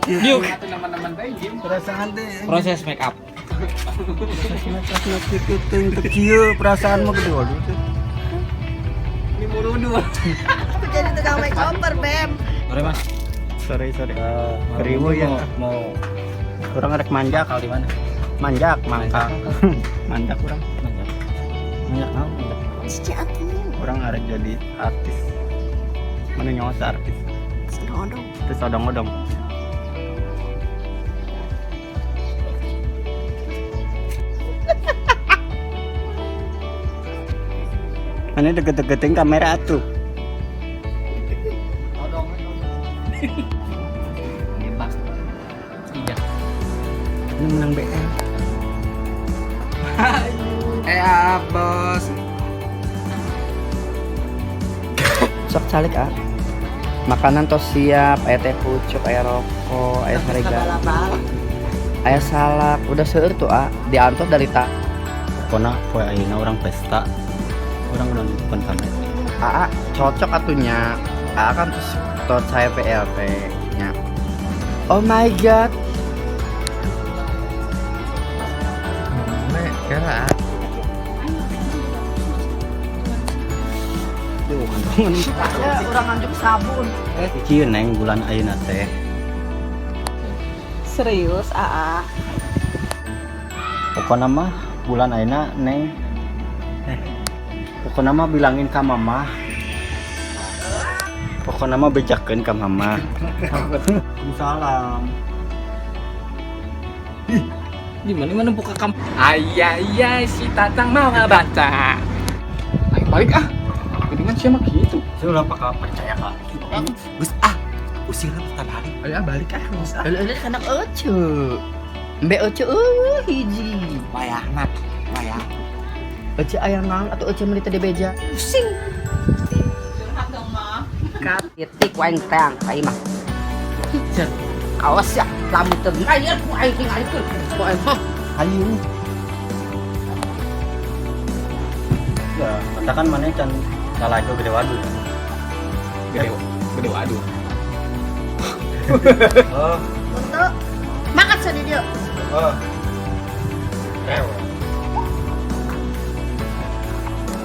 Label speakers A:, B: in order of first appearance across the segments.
A: Diuk.
B: Perasaan teh.
A: Proses make up.
B: Kecil perasaan mah gede waduh teh.
C: Aku jadi tukang makeover, Bem.
A: Sore, Mas.
B: Sore sore.
A: Malam
B: Keriwu
A: ini
B: ya.
A: Mau
B: Kurang rek manjak.
A: kali mana?
B: Manjak, mangka. Manjak kurang.
A: Manjak. Manjak naon? Manjak.
C: Cici atuh.
B: Kurang arek jadi artis. Mana nyawa artis.
C: Odong.
B: Terus odong-odong. Mana deket-deketin kamera tuh.
A: Iya.
B: Ini menang BL.
D: Eh, bos.
E: Sok calik ah. Makanan tos siap, aya teh pucuk, aya rokok, aya sarega, aya salak, udah seueur tuh ah. Diantos dari tak.
B: Pokoknya poe ayeuna urang pesta. Urang udah depan kamera.
E: Aa cocok atunya. Aa kan terus tot saya PLT nya. Oh my god.
D: Kira.
B: Duh, kantongan.
E: Ya, urang nganjuk sabun.
B: Kieu neng bulan ayeuna teh.
C: Serius, Aa.
B: Pokoknya mah bulan ayeuna neng pokoknya mah bilangin ka mama. Pokoknya mah bejakeun ka mama. Salam.
A: Gimana mana buka kam?
D: Ayah, iya si Tatang mau ngebaca. Ayo balik ah. Mendingan siapa gitu.
B: Sudah bakal percaya ka.
E: Gus ah, usir tadi.
D: Ayo ah, balik ah, Gus ah.
E: Eueuh kanak ece. Mbe ece eueuh hiji.
D: Wayahna, wayah.
E: Ece aya naon atuh ece meuli teh beja.
C: Pusing.
E: Titik waeng teang ka imah. Awas ya, lamun teu mayar ku aing tingalikeun. Ku aing mah.
B: Ayo. Ya, katakan mana can lalajo gede waduh.
D: Gede, gede waduh.
B: Oh,
C: Untuk makan sini dia.
B: oh.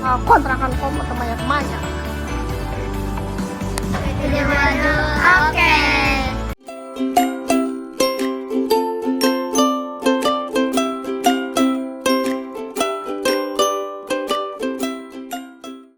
C: Ah, kontrakan komo teu mayar-mayar.